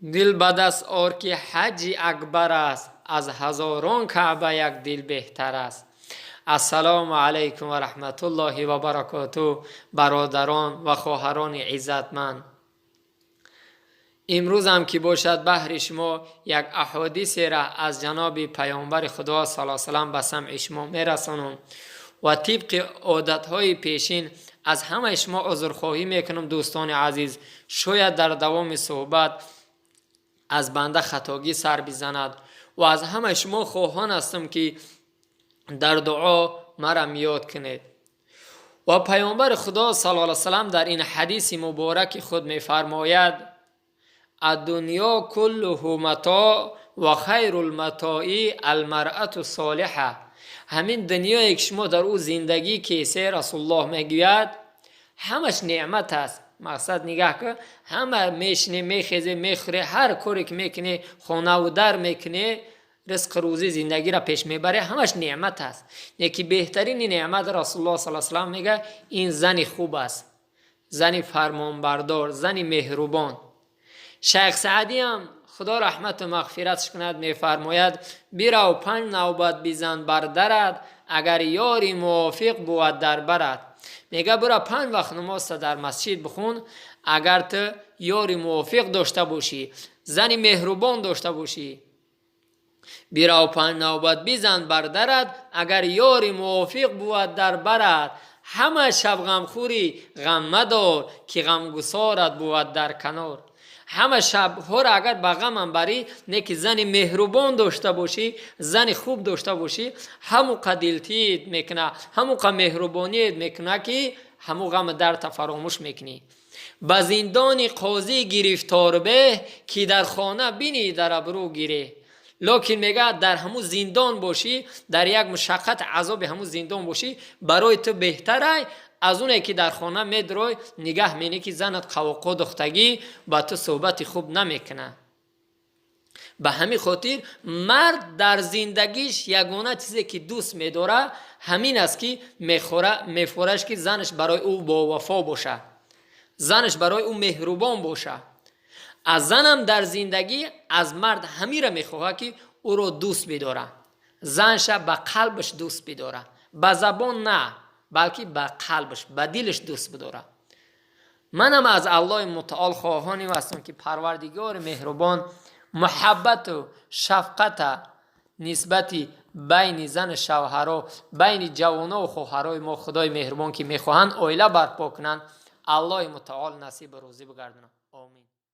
Дил ба даст ор, ки ҳаҷи акбар аст, аз ҳазорон Каъба як дил беҳтар аст. Ассалому алайкум ва раҳматуллоҳи ва баракоту, бародарон ва хоҳарони иззатманд. Имрӯзам ки бошад, баҳри шумо як аҳодисеро аз ҷаноби паёмбари Худо сала салам ба самъи шумо мерасонам ва тибқи одатҳои пешин аз ҳамаи шумо узрхоҳӣ мекунам. Дӯстони азиз, шояд дар давоми суҳбат аз банда хатогӣ сар бизанад ва аз ҳамаи шумо хоҳон ҳастам, ки дар дуо марам ёд кунед. Ва паёмбари Худо сала салам дар ин ҳадиси мубораки худ мефармояд: الدنيا كله متاع وخير المتاع المرأة الصالحة. Ҳамин дунёе ки шумо дар ӯ зиндагӣ кесе, Расулуллоҳ мегӯяд, ҳамаш неъмат аст. Мақсад, нигаҳ кун, ҳама мешине, мехезе, мехӯре, ҳар коре ки мекунӣ, хонаву дар мекунӣ, ризқу рӯзӣ, зиндагиро пеш мебаре, ҳамаш неъмат аст. Яки беҳтарини неъмат, Расулуллоҳ сала салам мегӯяд, ин зани хуб аст, зани фармонбардор, зани меҳрубон. Шайх Саъдиам, Худо раҳмату мағфиратш кунад, мефармояд: бирав, панҷ навбат бизан бар дарат, агар ёри мувофиқ бувад дар барат. Мега, бура, панҷ вақт намозта дар масҷид бихун, агар ту ёри мувофиқ дошта бошӣ, зани меҳрубон дошта бошӣ. Бирав, панҷ навбат бизан бар дарат, агар ёри мувофиқ бувад дар барат. Ҳама шаб ғамхӯрӣ, ғам мадор, ки ғамгусорат бувад дар канор. Ҳама шабҳоро агар ба ғамам барӣ, не ки зани меҳрубон дошта бошӣ, зани хуб дошта бошӣ, ҳамуқа дилтиит мекуна, ҳамуқа меҳрубониет мекуна, ки ҳаму ғами дарта фаромӯш мекунӣ. Ба зиндони қозӣ гирифтор беҳ, ки дар хона бинӣ дар абрӯ гиреҳ. Локин мега, дар ҳамун зиндон бошӣ, дар як мушаққат, азоби ҳамун зиндон бошӣ, барои ту беҳтарай аз оне ки дар хона медрой, нигаҳ менӣ, ки занат қавоқо духтагӣ, ба ту суҳбати хуб намекунад. Ба ҳамин хотир мард дар зиндагиш ягона чизе ки дӯст медорад, ҳамин аст, ки мефораш, ки занаш барои ӯ бовафо бошад, занаш барои ӯ меҳрубон бошад. Аз занам дар зиндагӣ аз мард ҳамира мехоҳад, ки ӯро дӯст бидорад, занша ба қалбаш дӯст бидорад, ба забон на, балки ба қалбаш, ба дилаш дӯст бидорад. Манам аз Аллоҳи мутаол хоҳоним ҳастам, ки Парвардигори меҳрубон муҳаббату шафқата нисбати байни зану шавҳаро, байни ҷавонову хоҳарои мо, Худои меҳрубон, ки мехоҳанд оила барпо кунанд, Аллоҳи мутаол насибу рӯзӣ бигардонад. Омин.